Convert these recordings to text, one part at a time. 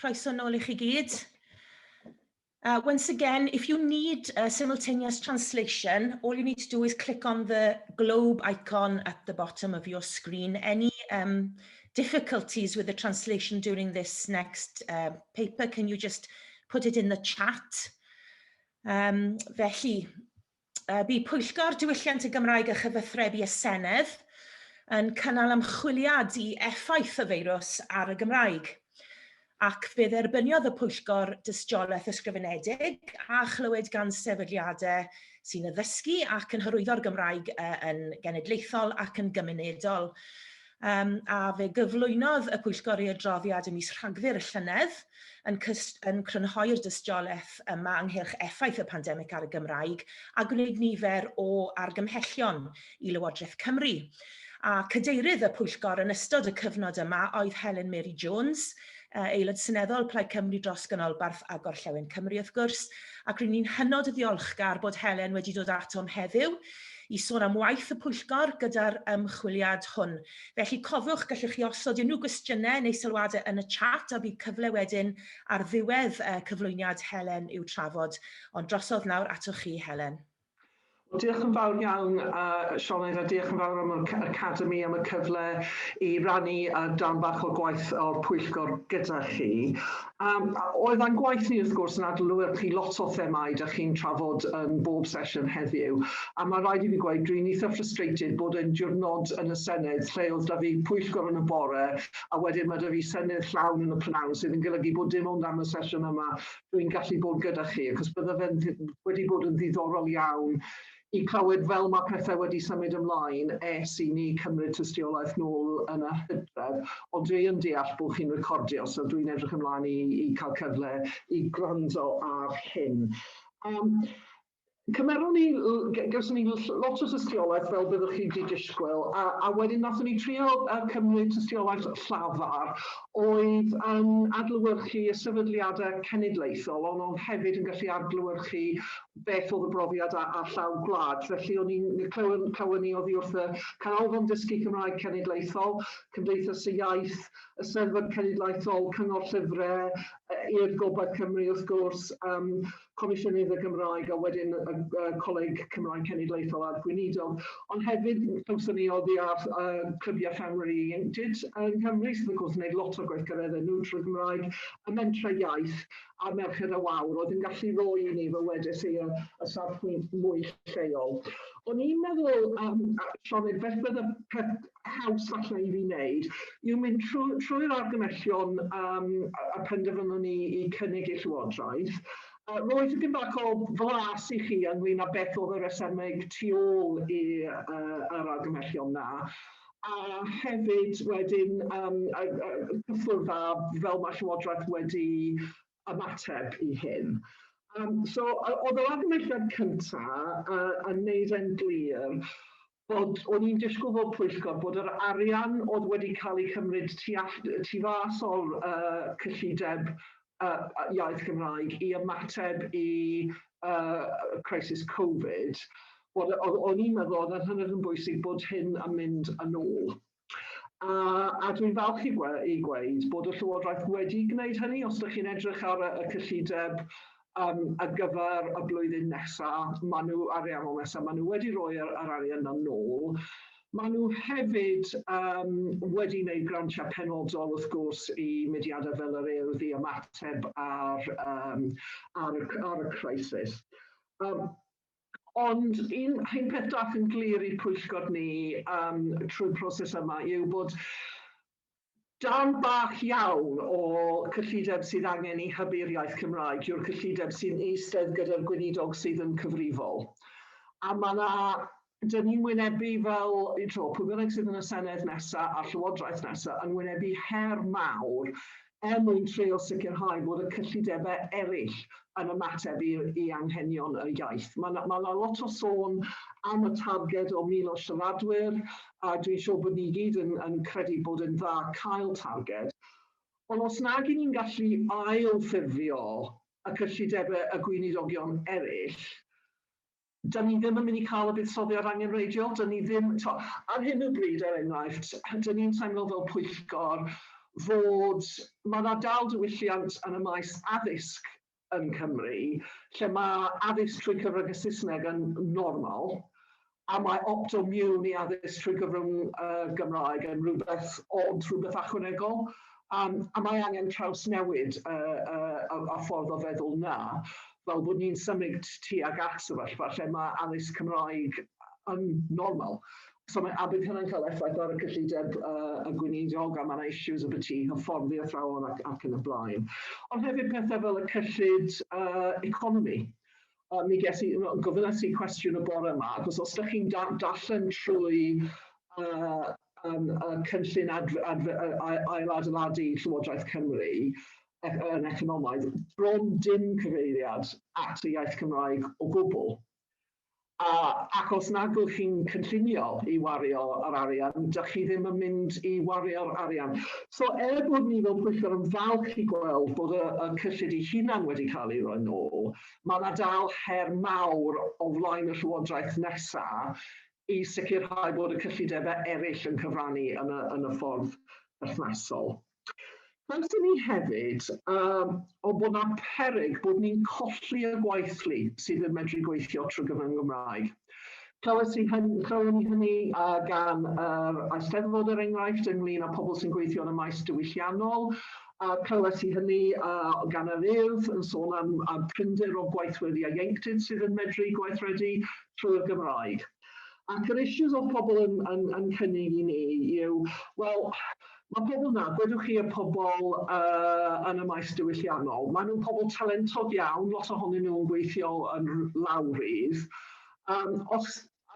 Croeso nôl i chi gyd. Once again, if you need a simultaneous translation, all you need to do is click on the globe icon at the bottom of your screen. Any difficulties with the translation during this next paper, can you just put it in the chat? Felly, bu Pwyllgor Diwylliant y Gymraeg a Chyfathrebu y Senedd yn cynnal ymchwiliad i effaith y feirws ar y Gymraeg. Ac fe dderbyniodd y pwyllgor dystiolaeth ysgrifenedig a chlywed gan sefydliadau sy'n addysgu ac yn hyrwyddo'r Gymraeg yn genedlaethol ac yn gymunedol. A fe gyflwynodd y pwyllgor ei adroddiad ym mis Rhagfyr y llynedd yn crynhoi'r dystiolaeth yma ynghylch effaith y pandemig ar y Gymraeg a gwneud nifer o argymhellion i Lywodraeth Cymru. A cadeirydd y pwyllgor yn ystod y cyfnod yma oedd Helen Mary Jones, Aelod Seneddol Plaid Cymru dros Ganolbarth a Gorllewin Cymru wrth gwrs, ac rydyn ni'n hynod o ddiolchgar bod Helen wedi dod atom heddiw i sôn am waith y pwyllgor gyda'r ymchwiliad hwn. Felly cofiwch, gallwch chi osod unrhyw gwestiynau neu sylwadau yn y chat a bydd cyfle wedyn ar ddiwedd cyflwyniad Helen i'w trafod. Ond drosodd nawr atoch chi, Helen. Wel, diolch yn fawr iawn, Sioned, a diolch yn fawr am yr Academi am y cyfle i rannu darn bach o gwaith o'r pwyllgor gyda chi. Oedd a'n gwaith ni, wrth gwrs, yn adlewyrchu lot o themâu da chi'n trafod yn bob sesiwn heddiw. A mae rhaid i fi gweud, dwi'n eitha frustrated bod yn diwrnod yn y Senedd lle oedd da fi pwyllgor yn y bore, a wedyn mae da fi Senedd llawn yn y prynhawn, sydd yn golygu bod dim ond am y sesiwn yma dwi'n gallu bod gyda chi, achos bydde fe'n wedi bod yn ddiddorol iawn i clywed fel mae pethau wedi symud ymlaen ers i ni cymryd tystiolaeth nôl yn y hydref, ond dwi yn deall bod chi'n recordio, so dwi'n edrych ymlaen i cael cyfle i gwrando ar hyn. Cymeron ni, gawson ni lot o tystiolaeth fel byddwch chi wedi disgwyl, a wedyn nathon ni trio cymryd tystiolaeth llafar oedd yn adlewyrchu y sefydliadau cenedlaethol, ond oedd hefyd yn gallu adlewyrchu beth oedd y brofiad ar llaw gwlad. Felly o'n i'n clywed ni oddi wrth y Canolfan Dysgu Cymraeg Cenedlaethol, Cymdeithas y Iaith, y Steddfod Cenedlaethol, Cyngor Llyfrau, Urdd Gobaith Cymru wrth gwrs, Comisiynydd y Gymraeg a wedyn y Coleg Cymraeg Cenedlaethol a'r Gweinidog. Ond hefyd, clywson ni oddi ar clybiau ffermwyr ieuenctid yng Nghymru, sydd wrth gwrs yn gwneud lot o gweithgareddau nhw trwy'r Gymraeg, y Mentrau Iaith a Merched y Wawr, oedd yn gallu rhoi i ni, fel wedes i, y safbwynt mwy lleol. O'n i'n meddwl, Sioned, beth bydd y peth haws falle i fi wneud yw mynd trwy'r argymhellion a penderfynon ni i cynnig i'r Llywodraeth. Roi tipyn bach o flas i chi ynglyn â beth oedd y resymeg tu ôl i'r argymhellion na. A hefyd wedyn cyffwrdd â fel mae Llywodraeth wedi ymateb i hyn. So oedd yr argymhelliad cyntaf yn neud e'n glir bod o'n i'n disgwyl fel pwyllgor bod yr arian oedd wedi cael ei cymryd tu fas o'r cyllideb iaith Gymraeg i ymateb i crisis Covid, bod o'n i'n meddwl oedd yn hynod yn bwysig bod hyn yn mynd yn ôl. A dwi'n falch i gweud bod y Llywodraeth wedi gwneud hynny. Os ydych chi'n edrych ar y cyllideb ar gyfer y blwyddyn nesaf, maen nhw ariannol nesaf, maen nhw wedi rhoi yr arian yna nôl. Maen nhw hefyd wedi gwneud grantiau penodol, wrth gwrs, i mudiadau fel yr Urdd i ymateb ar y crisis. Ond un peth dath yn glir i'r pwyllgor ni trwy'r proses yma yw bod darn bach iawn o cyllideb sydd angen i hybu'r iaith Cymraeg yw'r cyllideb sy'n eistedd gyda'r gweinidog sydd yn cyfrifol. A mae yna, dyn ni'n wynebu fel, tro, pwy bynnag sydd yn y Senedd nesaf a'r Llywodraeth nesaf yn wynebu her mawr er mwyn trio sicrhau bod y cyllidebau eraill yn ymateb i anghenion y iaith. Mae yna lot o sôn am y targed o 1,000 o siaradwyr, a dwi'n siŵr bod ni gyd yn credu bod yn dda cael targed. Ond os nag y'n ni'n gallu ail-ffurfio y cyllidebau y gweinidogion eraill, da ni ddim yn mynd i cael y buddsoddiad angenrheidiol. Da ni ddim, to, ar hyn o bryd, er enghraifft, da ni'n teimlo fel pwyllgor fod mae yna dal diwylliant yn y maes addysg yn Cymru, lle mae addysg trwy cyfrwng y Saesneg yn normal, a mae opto mewn i addysg trwy gyfrwng Gymraeg yn rhywbeth od, rhywbeth ychwanegol. A mae angen trawsnewid y ffordd o feddwl 'na, fel bod ni'n symud tuag at sefyllfa lle mae addysg Cymraeg yn normal. So mae, a bydd hynny'n cael effaith ar y cyllideb y gweinidog, a mae yna issues o hyfforddi athrawon ac yn y blaen. Ond hefyd pethau fel y cyllid economi. Mi ges i, gofynnes i cwestiwn y bore yma, achos os ydych chi'n darllen trwy y cynllun ailadeiladu Llywodraeth Cymru yn economaidd, bron dim cyfeiriad at y iaith Cymraeg o gwbl. Ac os nag ydych chi'n cynllunio i wario yr arian, dych chi ddim yn mynd i wario'r arian. So er bod ni fel pwyllgor yn falch i gweld bod y cyllid ei hunan wedi cael ei roi nôl, mae yna dal her mawr o flaen y Llywodraeth nesaf i sicrhau bod y cyllidebau eraill yn cyfrannu yn y ffordd berthnasol. Clywson ni hefyd o bod 'na peryg bod ni'n colli y gweithlu sydd yn medru gweithio trwy gyfrwng Gymraeg. Clywes i hyn, clywon ni hynny gan yr Eisteddfod, er enghraifft, ynglyn â pobl sy'n gweithio yn y maes diwylliannol. Clywes i hynny gan yr Urdd yn sôn am prinder o gweithwyr ieuenctid sydd yn medru gweithredu trwy'r Gymraeg. Ac yr issues o pobl yn cynnig i ni yw, wel, mae pobl na, gwedwch chi y pobl yn y maes diwylliannol, maen nhw'n pobl talentog iawn, lot ohonyn nhw'n gweithio yn lawrydd. Os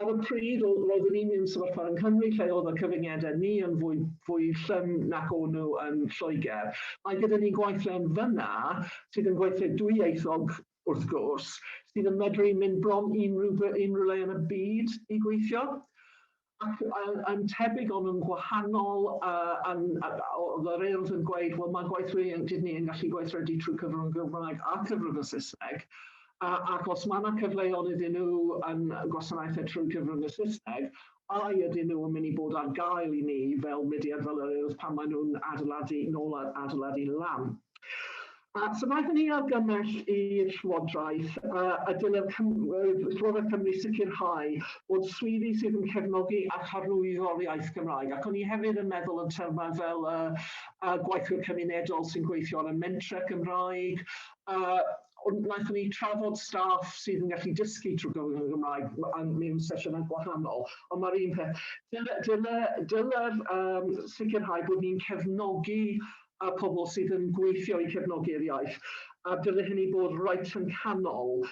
ar y pryd roeddwn ni mewn sefyllfa yng Nghymru lle oedd y cyfyngiadau ni yn fwy llym nac o'n nhw yn Lloegr, mae gyda ni gweithle yn fyna sydd yn gweithio dwyieithog, wrth gwrs, sydd yn medru mynd bron unrhyw le yn y byd i gweithio. Ac yn tebyg ond yn gwahanol, oedd yr Urdd yn gweud, wel, mae gweithwyr ieuenctid ni yn gallu gweithredu trwy cyfrwng Gymraeg a cyfrwng y Saesneg, ac os mae yna cyfleon iddyn nhw yn gwasanaethau trwy cyfrwng y Saesneg, ai ydyn nhw yn mynd i bod ar gael i ni fel mudiad fel yr Urdd pan maen nhw'n adeiladu, nôl adeiladu lan. So wnaethon ni argymell i'r Llywodraeth y dylai'r Llywodraeth Cymru sicrhau bod swyddi sydd yn cefnogi a hyrwyddo'r iaith Gymraeg. Ac o'n i hefyd yn meddwl yn termau fel gweithwyr cymunedol sy'n gweithio ar y mentrau Gymraeg. Ond wnaethon ni trafod staff sydd yn gallu dysgu trwy gyfrwng y Gymraeg mewn sesiynau gwahanol. Ond mae'r un peth, dylai'r sicrhau bod ni'n cefnogi a pobl sydd yn gweithio i cefnogi'r iaith. A dyle hynny bod reit yn canol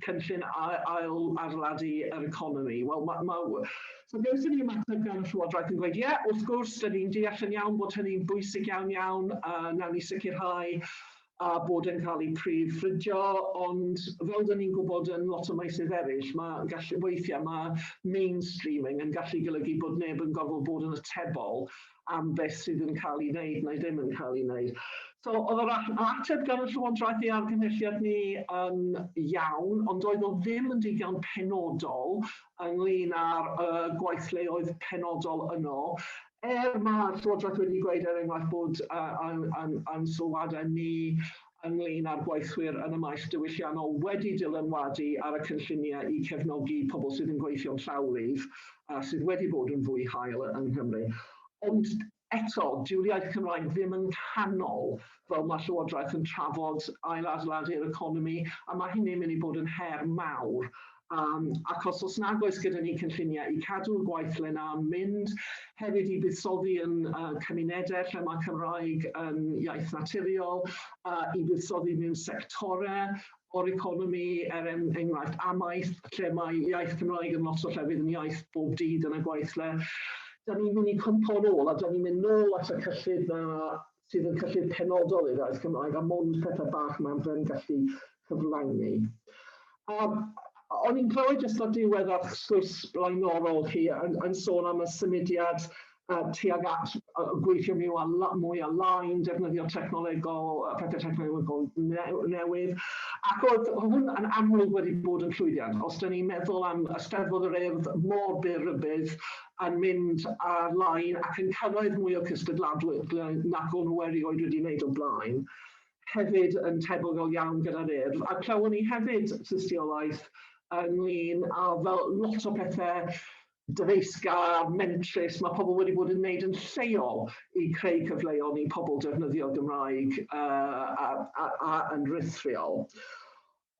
cynllun ail adeiladu yr economi. Wel, so gawson ni ymateb gan y Llywodraeth yn gweud, ie, yeah, wrth gwrs, dyn ni'n deall yn iawn bod hynny'n bwysig iawn iawn, nawn ni sicrhau a bod yn cael ei prif ffrydio, ond fel dyn ni'n gwybod yn lot o meysydd eraill, mae gallu, weithiau mae mainstreaming yn gallu golygu bod neb yn gorfod bod yn atebol am beth sydd yn cael ei wneud neu ddim yn cael ei wneud. So oedd yr ateb gan y Llywodraeth i argymhelliad ni yn iawn, ond oedd o ddim yn digon penodol ynglyn â'r gweithleoedd penodol yno. Er mae'r Llywodraeth wedi gweud, er enghraifft, bod ein sylwadau ni ynglyn â'r gweithwyr yn y maes diwylliannol wedi dylanwadu ar y cynlluniau i cefnogi pobl sydd yn gweithio'n llawrydd a sydd wedi bod yn fwy hael yng Nghymru. Ond eto, dyw'r iaith Cymraeg ddim yn canol fel mae Llywodraeth yn trafod ail-adeiladu'r economi, a mae hynny'n mynd i bod yn her mawr. Ac os nag oes gyda ni cynlluniau i cadw'r gweithle 'na yn mynd, hefyd i buddsoddi yn cymunedau lle mae Cymraeg yn iaith naturiol, i buddsoddi mewn sectorau o'r economi, er enghraifft amaeth, lle mae iaith Cymraeg yn lot o llefydd yn iaith bob dydd yn y gweithle. Da ni'n mynd i cwmpo nôl, a da ni'n mynd nôl at y cyllid na sydd yn cyllid penodol i'r iaith Cymraeg, a mond pethau bach mae'n fe'n gallu cyflawni. O'n i'n clywed jyst ar diwedd eich sgwrs blaenorol chi yn sôn am y symudiad tuag at Gweithio mwy ar-lein, defnyddio technolegol, pethau technolegol newydd. Ac oedd hwn yn amlwg wedi bod yn llwyddiant. Os dyn ni'n meddwl am Eisteddfod yr Urdd mor byr rybudd yn mynd ar-lein ac yn cyrraedd mwy o cystadladwyr nac o'n nhw erioed wedi wneud o blaen, hefyd yn tebygol iawn gyda'r Urdd. A clywon ni hefyd tystiolaeth ynglyn â fel lot o pethau dyfeisgar, mentrus, mae pobl wedi bod yn wneud yn lleol i creu cyfleon i pobl defnyddio Gymraeg a yn rhithiol.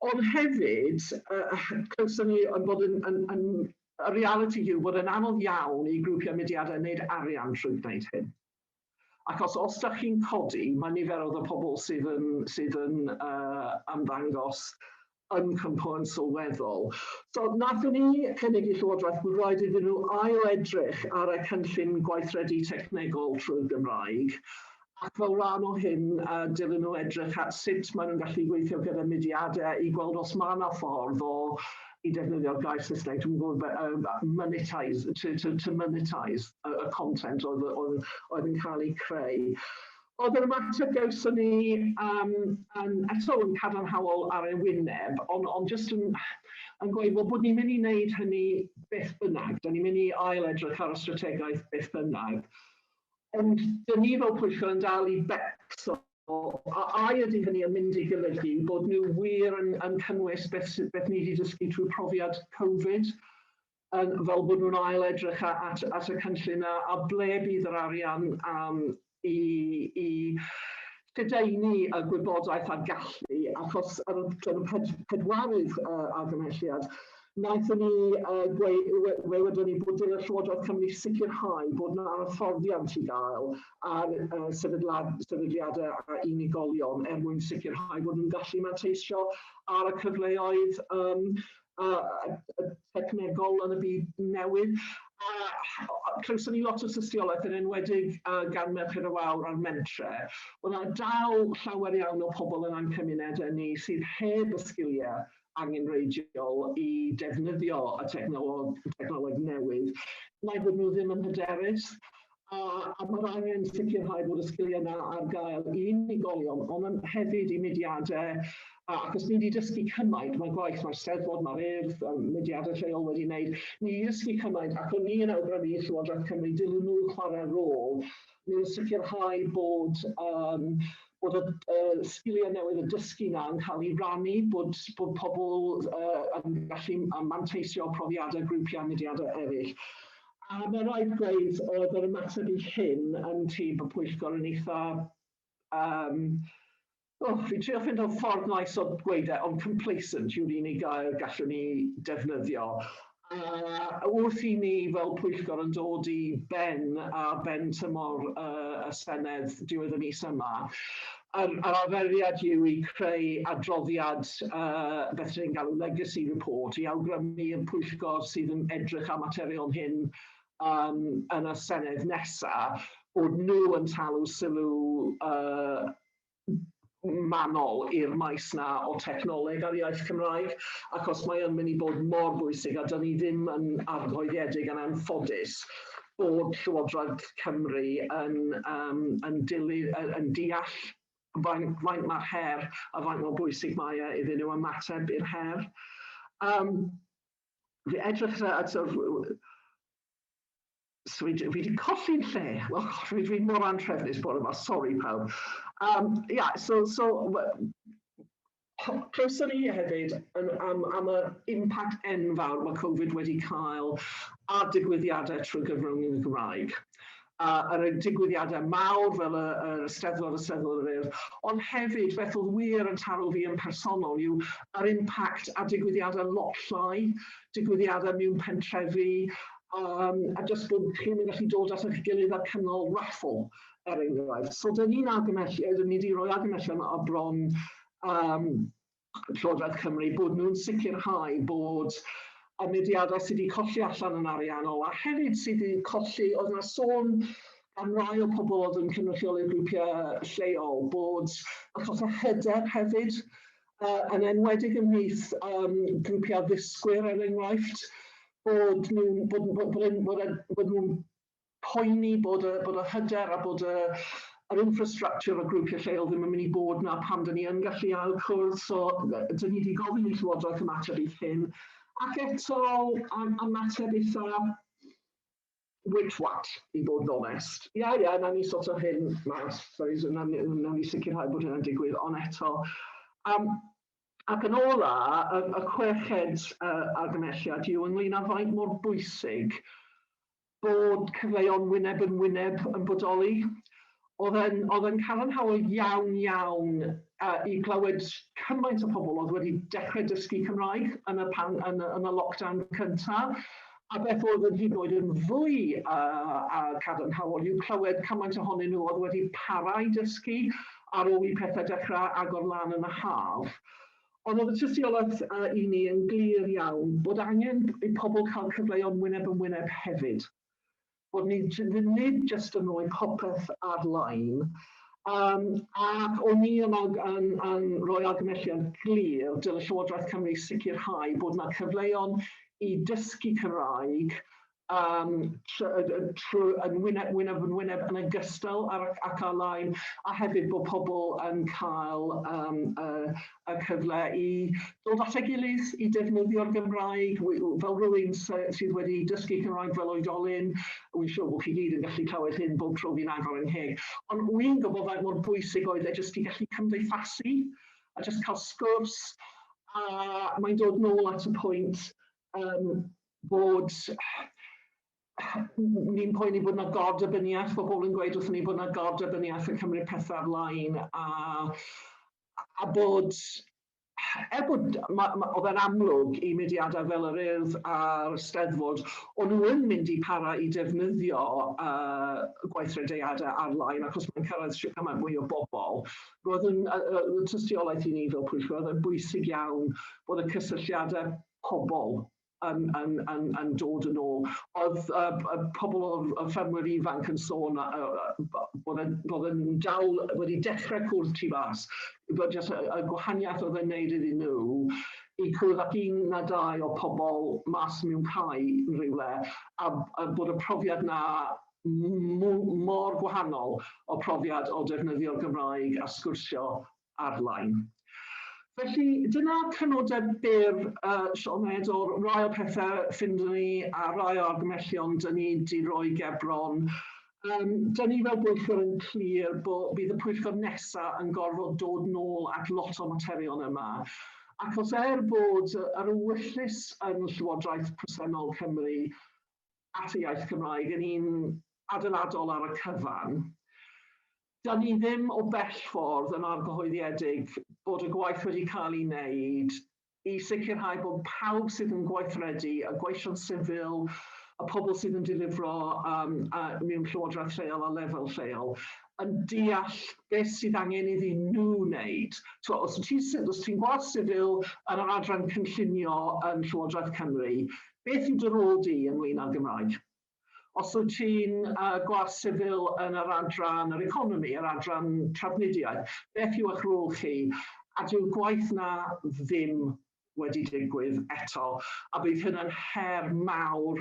Ond hefyd, clywson ni yn bod yn y reality yw bod yn anodd iawn i grwpiau mudiadau wneud arian trwy gwneud hyn. Ac os da chi'n codi, mae nifer o pobl sydd yn ymddangos yn cwympo yn sylweddol. So nathon ni cynnig i Llywodraeth bod rhaid iddyn nhw ail edrych ar y cynllun gweithredu technegol trwy'r Gymraeg, ac fel rhan o hyn, dylen nhw edrych at sut maen nhw'n gallu gweithio gyda mudiadau i gweld os mae yna ffordd o i defnyddio'r gair Saesneg, dwi'n gwybod, monetize, to monetize y content oedd yn cael ei creu. Oedd yr ymateb gawson ni eto yn cadarnhaol ar ei wyneb, ond just yn gweud, wel, bod ni'n mynd i wneud hynny beth bynnag, da ni'n mynd i ail edrych ar y strategaeth beth bynnag. Ond dyn ni fel pwyllgor yn dal i becso a ydy hynny yn mynd i golygu bod nhw wir yn cynnwys beth ni wedi dysgu trwy profiad Covid, fel bod nhw'n ail edrych at y cynllun a ble bydd yr arian i lledaenu y gwybodaeth a gallu, achos ar y pedwarydd argymhelliad, wnaethon ni gweud, we wedon ni bod dylai Llywodraeth Cymru sicrhau bod yna hyfforddiant i gael ar sefydliadau a unigolion er mwyn sicrhau bod nhw'n gallu manteisio ar y cyfleoedd technegol yn y byd newydd. A clywson ni lot o tystiolaeth, yn enwedig gan Merched y Wawr a'r Mentre. Wel, yna dal llawer iawn o pobl yn ein cymunedau ni sydd heb y sgiliau angenrheidiol i defnyddio y technoleg newydd, neu bod nhw ddim yn hyderus. A mae'r angen sicrhau bod y sgiliau yna ar gael i unigolion, ond hefyd i mudiadau, ac os ni wedi dysgu cymaint, mae gwaith, mae'r Steddfod, mae'r Urdd, mudiadau lleol wedi wneud, ni wedi dysgu cymaint, ac o'n ni yn awgrymu i Llywodraeth Cymru dylwn nhw chwarae rôl mewn sicrhau bod y sgiliau newydd, y dysgu yna yn cael ei rannu, bod pobl yn gallu manteisio profiadau grwpiau mudiadau eraill. A mae rhaid gweud oedd yr ymateb i hyn yn tîm y pwyllgor yn eitha oh, fi'n trio ffindo ffordd nice o gweud e, ond complacent yw'r unig gair gallwn ni defnyddio. Wrth i ni fel pwyllgor yn dod i ben a ben tymor y Senedd diwedd y mis yma, yr arferiad yw i creu adroddiad, beth ni'n galw legacy report, i awgrymu i'r pwyllgor sydd yn edrych am materion hyn yn y Senedd nesaf, bod nhw yn talu sylw manol i'r maes na o technoleg ar iaith Cymraeg, achos mae yn mynd i bod mor bwysig a dyn ni ddim yn argoeddiedig yn anffodus bod Llywodraeth Cymru yn deall faint mae'r her a faint mor bwysig mae e iddyn nhw ymateb i'r her. Fi edrych at sort of, so fi wedi colli'n lle. Wel, fi mor antrefnus bore yma, sori pawb. Yeah, so clywson ni hefyd am yr impact enfawr mae Covid wedi cael ar digwyddiadau trwy gyfrwng y Gymraeg. Yr digwyddiadau mawr fel yr Eisteddfod, y Steddfod yr Urdd, ond hefyd beth oedd wir yn taro fi yn personol yw yr impact ar digwyddiadau lot llai, digwyddiadau mewn pentrefi, a just bod chi'n gallu dod at eich gilydd a cynnal raffle, er enghraifft. So, dyn ni'n argymell, dyn ni wedi rhoi argymhellion ar bron Llywodraeth Cymru bod nhw'n sicrhau bod y mudiadau sydd wedi colli allan yn ariannol a hefyd sydd wedi colli, oedd yna sôn am rai o pobl oedd yn cynrychioli'r grwpiau lleol, bod achos o hyder hefyd, yn enwedig ymhlith grwpiau ddysgwyr er enghraifft, bod nhw'n bod nhw'n Poeni bod y hyder a bod yr infrastructure o grwpiau lleol ddim yn mynd i bod na pan dyn ni yn gallu ail cwrdd, so dyn ni wedi gofyn i Llywodraeth ymateb i hyn. Ac eto, ymateb eitha wit-wat, i bod yn onest. Ia, na ni sort o hyn mas, sorry, na ni sicrhau bod hynna'n digwydd, ond eto. Ac yn ola, y chweched argymhelliad yw ynglyn â faint mor bwysig bod cyfleon wyneb yn wyneb yn bodoli. Oedd e'n cadarnhaol iawn iawn i glywed cymaint o pobl oedd wedi dechrau dysgu Cymraeg yn y lockdown cyntaf. A beth oedd yn hyd yn oed yn fwy cadarnhaol yw clywed cymaint ohonyn nhw oedd wedi parau dysgu ar ôl i pethau dechrau agor lan yn y haf. Ond oedd y tystiolaeth i ni yn glir iawn bod angen i pobl cael cyfleon wyneb yn wyneb hefyd, bod ni nid jyst yn rhoi popeth ar-lein. Ac o'n i yn rhoi argymhelliad glir dyle Llywodraeth Cymru sicrhau bod yna cyfleon i dysgu Cymraeg trwy, yn wyneb yn wyneb yn ogystal ac ar-lein, a hefyd bod pobl yn cael y cyfle i dod at ei gilydd i defnyddio'r Gymraeg. Fel rhywun sydd wedi dysgu Cymraeg fel oedolyn, wy'n siŵr bod chi gyd yn gallu clywed hyn bob tro fi'n agor yng ngheg. Ond wy'n gwybod faint mor bwysig oedd e jyst i gallu cymdeithasu a jyst cael sgwrs, a mae'n dod nôl at y pwynt bod ni'n poeni bod yna gordybyniaeth, bod pobl yn gweud wrthyn ni bod yna gordybyniaeth yn cymryd pethau ar-lein a bod, er bod oedd e'n amlwg i mudiadau fel yr Urdd a'r Steddfod, o'n nhw yn mynd i para i defnyddio gweithrediadau ar-lein achos mae'n cyrraedd shwt cymaint mwy o bobl. Roedd yn tystiolaeth i ni fel pwyllgor, oedd yn bwysig iawn bod y cysylltiadau pobl yn dod yn ôl. Oedd pobl o'r ffermwyr ifanc yn sôn bod yn dal wedi dechrau cwrdd tu fas, bod jyst y gwahaniaeth oedd yn neud iddyn nhw i cwrdd ac un na dau o pobl mas mewn cae yn rhywle, a bod y profiad na mor gwahanol o profiad o defnyddio'r Gymraeg a sgwrsio ar-lein. Felly dyna crynodeb byr, Sioned, o'r rai o pethau ffindon ni a rai o argymhellion dyn ni wedi rhoi gebron. Dyn ni fel bwyllgor yn clir bod bydd y pwyllgor nesaf yn gorfod dod nôl at lot o materion yma. Ac os er bod yr ewyllys yn Llywodraeth presennol Cymru at y iaith Cymraeg yn un adeiladol ar y cyfan, da ni ddim o bell ffordd yn argyhoeddiedig bod y gwaith wedi cael ei wneud i sicrhau bod pawb sydd yn gweithredu, y gweision sifil, y pobl sydd yn delifro mewn llywodraeth lleol a lefel lleol, yn deall beth sydd angen iddyn nhw wneud. So, os ti'n gwas sifil yn yr adran cynllunio yn Llywodraeth Cymru, beth yw dy rôl di ynglyn â'r Gymraeg? Os wyt ti'n gwas sifil yn yr adran yr economi, yr adran trafnidiaeth, beth yw eich rôl chi? A dyw'r gwaith na ddim wedi digwydd eto. A bydd hynny'n her mawr,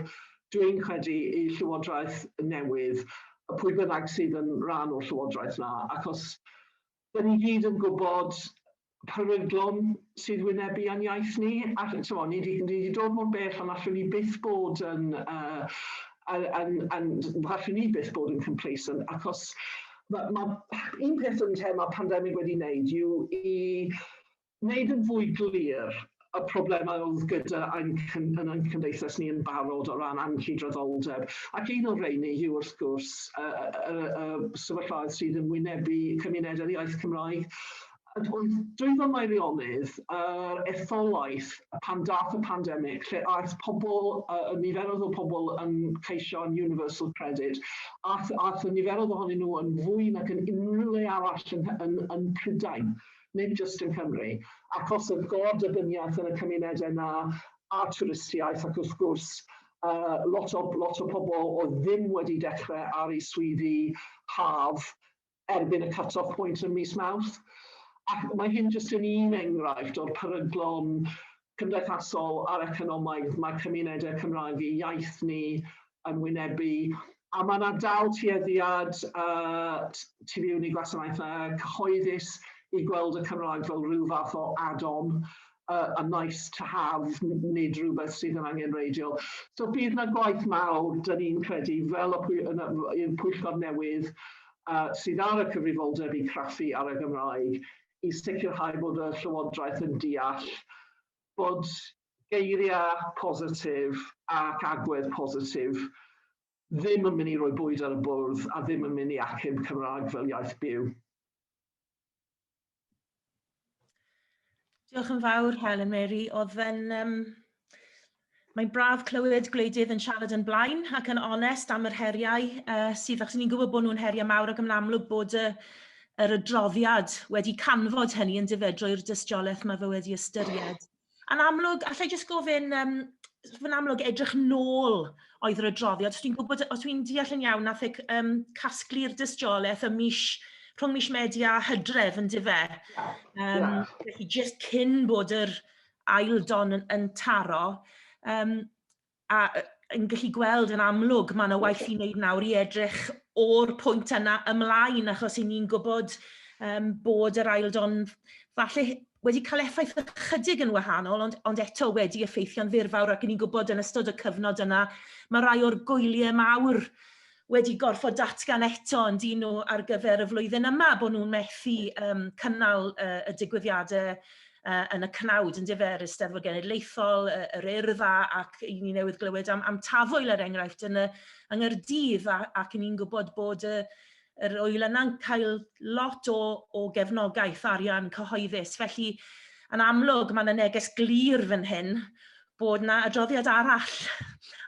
dwi'n credu, i Llywodraeth newydd, y pwy bynnag sydd yn rhan o'r Llywodraeth na, achos dyn ni gyd yn gwybod peryglon sydd wynebu ein iaith ni. A t'mo, ni 'di dod mor bell, ond allwn ni byth bod yn complacent, achos ma un peth yn thema pandemig wedi wneud yw i wneud yn fwy glir y problemau oedd gyda yn ein cymdeithas ni yn barod o ran anghydraddoldeb. Ac un o'r rheini yw wrth gwrs y sefyllfaoedd sydd yn wynebu cymunedau iaith Cymraeg. Oedd Dwyfor Meirionnydd, yr etholaeth pan dath y pandemig, lle aeth pobl, y niferoedd o pobl yn ceisio yn Universal Credit, aeth y niferoedd ohonyn nhw yn fwy nag yn unrhyw le arall yn Prydain, nid jyst yng Nghymru, achos y gordybyniaeth yn y cymunedau yna a twristiaeth ac wrth gwrs lot o pobl oedd ddim wedi dechrau ar eu swyddi haf erbyn y cut-off point ym mis Mawrth. Ac mae hyn jyst yn un enghraifft o'r peryglon cymdeithasol a'r economaidd mae cymunedau Cymraeg eu iaith ni yn wynebu. A mae yna dal tueddiad tu fewn i gwasanaethau cyhoeddus i gweld y Cymraeg fel rhyw fath o add-on, a nice to have, nid rhywbeth sydd yn angenrheidiol. So bydd yna gwaith mawr, dyn ni'n credu, fel y pwyllgor newydd sydd ar y cyfrifoldeb i craffu ar y Gymraeg, i sicrhau bod y Llywodraeth yn deall bod geiriau positif ac agwedd positif ddim yn mynd i roi bwyd ar y bwrdd a ddim yn mynd i achub Cymraeg fel iaith byw. Diolch yn fawr, Helen Mary. Oedd yn... Mae'n braf clywed gwleidydd yn siarad yn blaen ac yn onest am yr heriau sydd, achos ni'n gwybod bod nhw'n heriau mawr ac yn amlwg bod yr adroddiad wedi canfod hynny yn dyfe drwy'r dystiolaeth mae fe wedi ystyried. Yn amlwg, allai jyst gofyn, yn amlwg edrych nôl oedd yr adroddiad. Os dwi'n gwybod, os dwi'n deall yn iawn, nath e casglu'r dystiolaeth ym mis, rhwng mis Medi a Hydref yn dyfe. Felly jyst cyn bod yr ail don yn taro. A yn gallu gweld yn amlwg mae yna waith i wneud nawr i edrych o'r pwynt yna ymlaen, achos i ni'n gwybod bod yr ail don falle wedi cael effaith ychydig yn wahanol, ond eto wedi effeithio'n ddirfawr, ac ni'n gwybod yn ystod y cyfnod yna, mae rai o'r gwyliau mawr wedi gorfod datgan eto yn dyn nhw ar gyfer y flwyddyn yma, bod nhw'n methu cynnal y digwyddiadau yn y cnawd, yn dyfe, yr Eisteddfod Genedlaethol, yr Urdd, ac i ni newydd glywed am Tafwyl, er enghraifft, yng Nghaerdydd, ac ni'n gwybod bod yr ŵyl yna'n cael lot o gefnogaeth arian cyhoeddus. Felly, yn amlwg, mae yna neges glir fan hyn bod yna adroddiad arall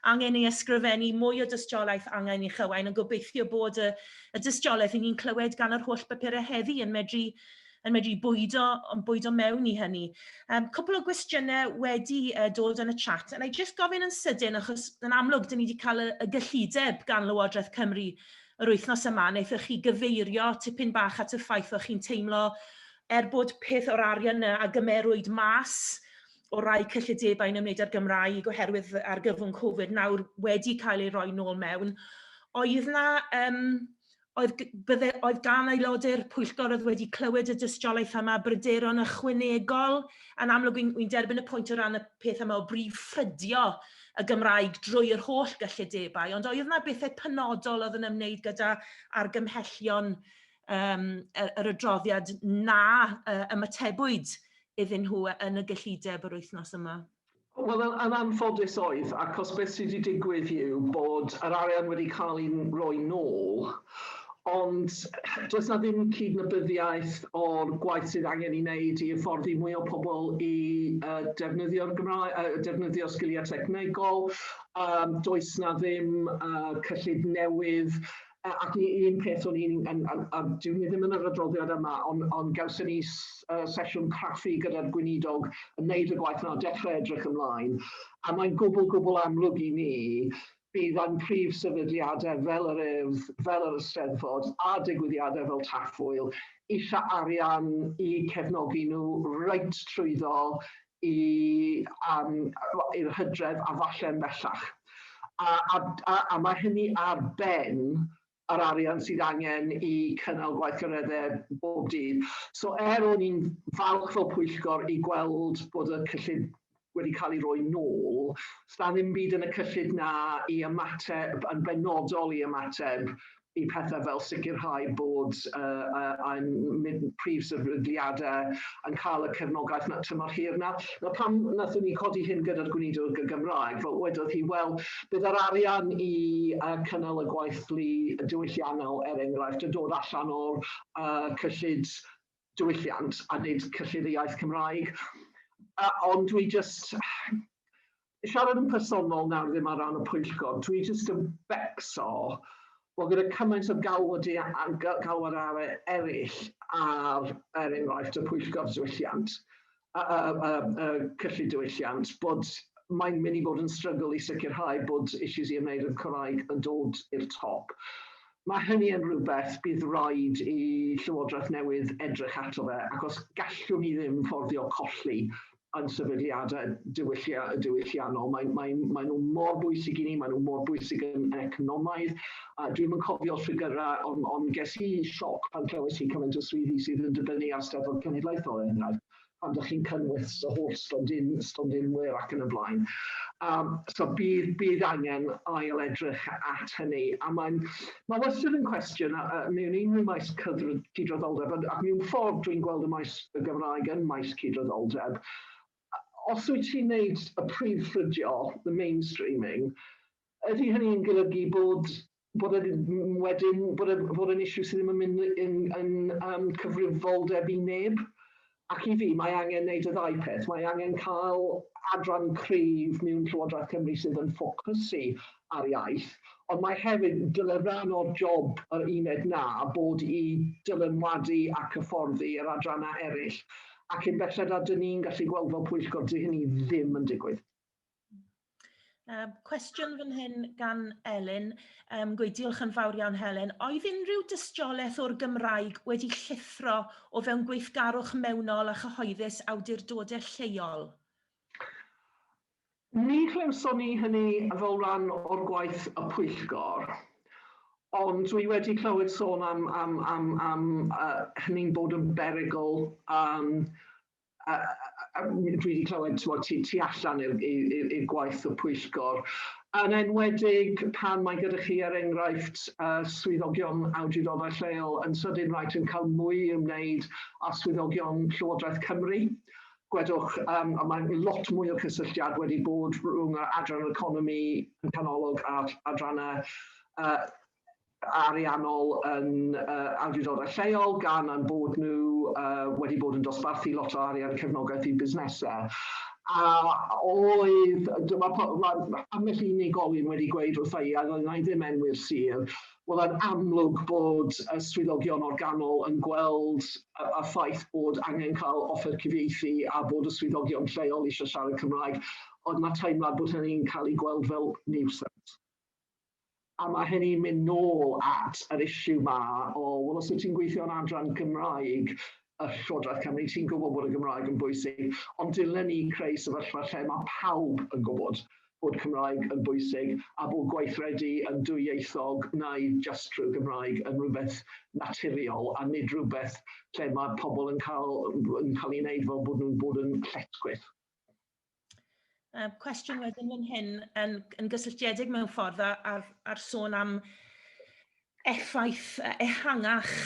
angen ei ysgrifennu, mwy o dystiolaeth angen ei chywain, yn gobeithio bod y dystiolaeth i ni'n clywed gan yr holl bapurau heddi yn medru bwydo mewn i hynny. Cwpl o gwestiynau wedi dod yn y chat, a na i jyst gofyn yn sydyn, achos yn amlwg, dyn ni wedi cael y gyllideb gan Lywodraeth Cymru yr wythnos yma. Wnaethoch chi gyfeirio tipyn bach at y ffaith o'ch chi'n teimlo er bod peth o'r arian yna a gymerwyd mas o rai cyllidebau yn ymwneud â'r Gymraeg oherwydd argyfwng Covid nawr wedi cael ei roi nôl mewn, oedd na, oedd, bydde, oedd gan aelodau'r pwyllgor oedd wedi clywed y dystiolaeth yma bryderon ychwanegol? Yn amlwg, wy'n derbyn y pwynt o ran y peth yma o brif ffrydio y Gymraeg drwy yr holl gyllidebau, ond oedd yna bethau penodol oedd yn ymwneud gyda argymhellion yr adroddiad na ymatebwyd iddyn nhw yn y gyllideb yr wythnos yma? Wel, yn anffodus oedd, achos beth sydd wedi digwydd yw bod yr arian wedi cael ei roi nôl, ond does na ddim cydnabyddiaeth o'r gwaith sydd angen ei wneud i hyfforddi mwy o pobl i defnyddio'r Gymraeg, defnyddio sgiliau technegol, does na ddim cyllid newydd. Ac un peth o'n i'n, a dwi'n ni ddim yn yr adroddiad yma, ond gawson ni sesiwn craffu gyda'r gweinidog yn neud y gwaith yna, dechrau edrych ymlaen, a mae'n gwbl, gwbl amlwg i ni bydd ein prif sefydliadau fel yr Urdd, fel yr Eisteddfod a digwyddiadau fel Tafwyl eisiau arian i cefnogi nhw reit trwyddo i'r hydref a falle yn bellach. A mae hynny ar ben yr arian sydd angen i cynnal gweithgareddau bob dydd. So er o'n i'n falch fel pwyllgor i gweld bod y cyllid wedi cael ei roi nôl, sna ddim byd yn y cyllid na i ymateb, yn benodol i ymateb i pethau fel sicrhau bod ein prif sefydliadau yn cael y cefnogaeth na tymor hir na. Na pam nathon ni codi hyn gyda'r gweinidog y Gymraeg, fel wedodd hi, wel, bydd yr arian i cynnal y gweithlu diwylliannol, er enghraifft, yn dod allan o'r cyllid diwylliant a nid cyllid y iaith Cymraeg. Ond dwi just, siarad yn personol nawr ddim ar ran y pwyllgor, dwi just yn becso bod gyda cymaint o galwadau eraill ar, er enghraifft, y pwyllgor diwylliant, y cyllid diwylliant, bod mae'n mynd i fod yn struggle i sicrhau bod issues i ymwneud â'r Cymraeg yn dod i'r top. Mae hynny yn rhywbeth bydd rhaid i Llywodraeth newydd edrych ato fe, achos gallwn ni ddim fforddio colli yn sefydliadau diwylliannol. Mae nhw mor bwysig i ni, mae nhw mor bwysig yn economaidd. Dwi'm yn cofio'r ffigurau, ond ges i sioc pan clywes i cymaint o swyddi sydd yn dibynnu ar Steddfod Cenedlaethol, er enghraifft, pan ydych chi'n cynnwys y holl stondinwyr ac yn y blaen. So bydd angen ail edrych at hynny. A mae wastad yn cwestiwn mewn unrhyw maes cydraddoldeb, ac mewn ffordd dwi'n gweld y maes y Gymraeg yn maes cydraddoldeb. Os wyt ti'n neud y prif ffrydio, the mainstreaming, ydy hynny'n golygu bod e wedyn bod e'n issue sydd ddim yn mynd yn cyfrifoldeb i neb? Ac i fi, mae angen neud y ddau peth. Mae angen cael adran cryf mewn Llywodraeth Cymru sydd yn ffocysu ar iaith, ond mae hefyd dyle rhan o'r job yr uned na bod i dylanwadu ac hyfforddi yr adrannau eraill. Ac yn belled a dyn ni'n gallu gweld fel pwyllgor, dyw hynny ddim yn digwydd. Cwestiwn fan hyn gan Elin. Gweud diolch yn fawr iawn, Helen. Oedd unrhyw dystiolaeth o'r Gymraeg wedi llithro o fewn gweithgarwch mewnol a chyhoeddus awdurdodau lleol? Ni chlywson ni hynny fel rhan o'r gwaith y pwyllgor, ond dwi wedi clywed sôn am hynny'n bod yn berygl. Dwi wedi clywed tu allan i'r gwaith y pwyllgor, yn enwedig pan mae gyda chi, er enghraifft, swyddogion awdurdodau lleol yn sydyn reit yn cael mwy i ymwneud â swyddogion Llywodraeth Cymru. Gwedwch, a mae lot mwy o cysylltiad wedi bod rhwng yr adran economi yn canolog a'r adrannau ariannol yn awdurdodau lleol, gan yn bod nhw wedi bod yn dosbarthu lot o arian cefnogaeth i busnesau. A oedd, dyma, ma ambell unigolyn wedi gweud wrtha i, a wna i ddim enwi'r sir, wel, yn amlwg bod y swyddogion o'r ganol yn gweld y ffaith bod angen cael offer cyfieithu a bod y swyddogion lleol eisiau siarad Cymraeg, ond mae teimlad bod hynny'n cael ei gweld fel nuisance. A mae hynny'n mynd nôl at yr issue ma o, wel, os wyt ti'n gweithio yn adran Gymraeg y Llywodraeth Cymru, ti'n gwybod bod y Gymraeg yn bwysig, ond dylen ni creu sefyllfa lle mae pawb yn gwybod bod Cymraeg yn bwysig a bod gweithredu yn dwyieithog neu just trwy Gymraeg yn rhywbeth naturiol a nid rhywbeth lle mae pobl yn cael ei wneud fel bod nhw'n bod yn lletchwith. Cwestiwn wedyn fan hyn yn gysylltiedig mewn ffordd ar sôn am effaith ehangach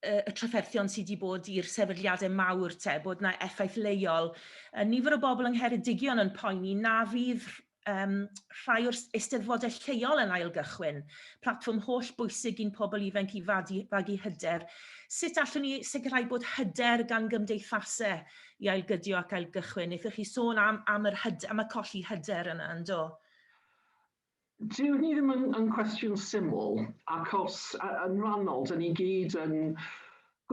y trafferthion sydd wedi bod i'r sefydliadau mawr te, bod yna effaith leol. Nifer o bobl yng Ngheredigion yn poeni na fydd rhai o'r eisteddfodau lleol yn ailgychwyn, platfform holl bwysig i'n pobl ifanc i fagu hyder. Sut allwn ni sicrhau bod hyder gan gymdeithasau i ailgydio ac ailgychwyn? Wnaethoch chi sôn am y colli hyder yna, yn do? Dyw ni ddim yn cwestiwn syml, achos yn rhannol, dyn ni gyd yn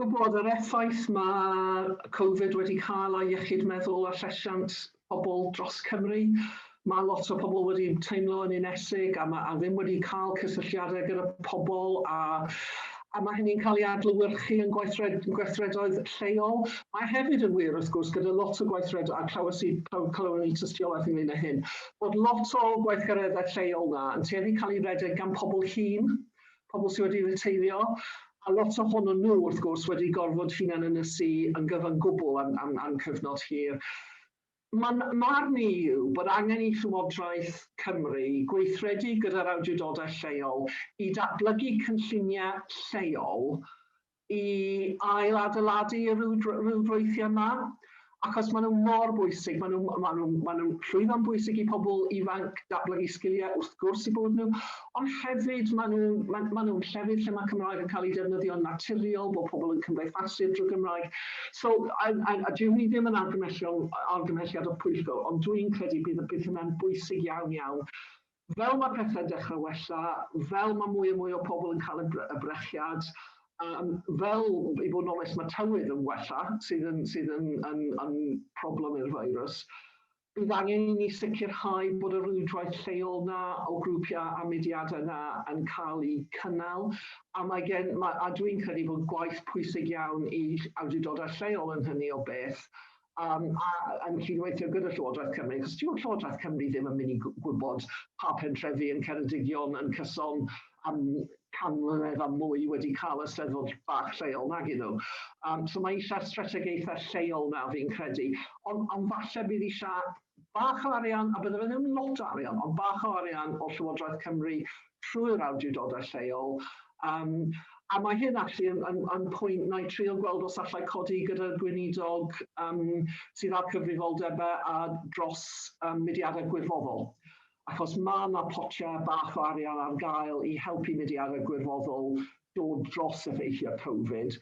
gwybod yr effaith mae Covid wedi cael ar iechyd meddwl a llesiant pobl dros Cymru. Mae lot o pobl wedi teimlo yn unesig a ddim wedi cael cysylltiadau gyda pobl a mae hynny'n cael ei adlewyrchu yn gweithredoedd lleol. Mae hefyd yn wir, wrth gwrs, gyda lot o gweithredoedd, a clywon ni tystiolaeth ynglyn â hyn, bod lot o gweithgareddau lleol na yn tueddu cael ei redeg gan pobl hŷn, pobl sydd wedi riteirio, a lot ohonyn nhw, wrth gwrs, wedi gorfod hunan ynysu yn gyfan gwbl am cyfnod hir. Mae'n marn i yw bod angen i Llywodraeth Cymru gweithredu gyda'r awdurdodau lleol i datblygu cynlluniau lleol i ail-adeiladu y rhwydweithiau yma. Achos maen nhw mor bwysig, maen nhw llwyfan bwysig i pobl ifanc datblygu sgiliau, wrth gwrs i bod nhw, ond hefyd maen nhw'n llefydd lle mae Cymraeg yn cael ei defnyddio'n naturiol, bod pobl yn cymdeithasu drwy Gymraeg. So, a dyw ni ddim yn argymhelliad o pwyllgor, ond dwi'n credu bydd hynna'n bwysig iawn iawn. Fel mae pethau'n dechrau wella, fel mae mwy a mwy o pobl yn cael y brechiad, fel, i fod yn onest, mae tywydd yn wella, sydd yn problem i'r virus, Bydd angen i ni sicrhau bod y rwydwaith lleol 'na o grwpiau a mudiadau 'na yn cael eu cynnal, a mae gen, mae, a dwi'n credu bod gwaith pwysig iawn i awdurdodau lleol yn hynny o beth, a yn cydweithio gyda Llywodraeth Cymru, achos dyw Llywodraeth Cymru ddim yn mynd i gwybod pa pentrefi yn Ceredigion yn cyson am 100 mlynedd a mwy wedi cael y Steddfod bach lleol, nag nhw. So mae eisiau strategaethau lleol na, fi'n credu. Ond falle bydd eisiau bach o arian, a bydde fe ddim lot o arian, ond bach o arian o Llywodraeth Cymru trwy'r awdurdodau lleol. A mae hyn actually yn pwynt na i trio gweld os allai codi gyda'r gweinidog sydd â'r cyfrifoldebau a dros mudiadau gwirfoddol. Achos mae yna potiau bach o arian ar gael i helpu mudiadau gwirfoddol dod dros effeithiau Covid.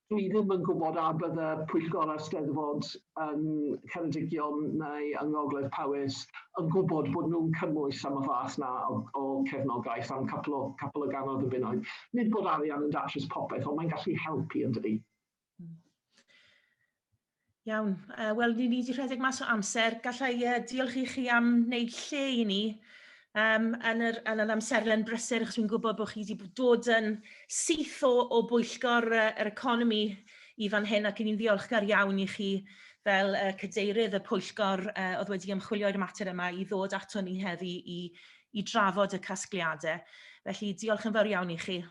Dwi ddim yn gwybod a bydde pwyllgor Eisteddfod yn Ceredigion neu yng Ngogledd Powys yn gwybod bod nhw'n cymwys am y fath na o cefnogaeth am couple o gannoedd o bunnoedd. Nid bod arian yn datrys popeth, ond mae'n gallu helpu, yn dydi? Iawn, wel, ni wedi rhedeg mas o amser. Gallai diolch i chi am wneud lle i ni yn yr amserlen brysur, achos dwi'n gwybod bod chi wedi dod yn syth o bwyllgor yr economi i fan hyn, ac ni'n ddiolchgar iawn i chi fel cadeirydd y pwyllgor oedd wedi ymchwilio i'r mater yma i ddod ato ni heddi i drafod y casgliadau. Felly diolch yn fawr iawn i chi.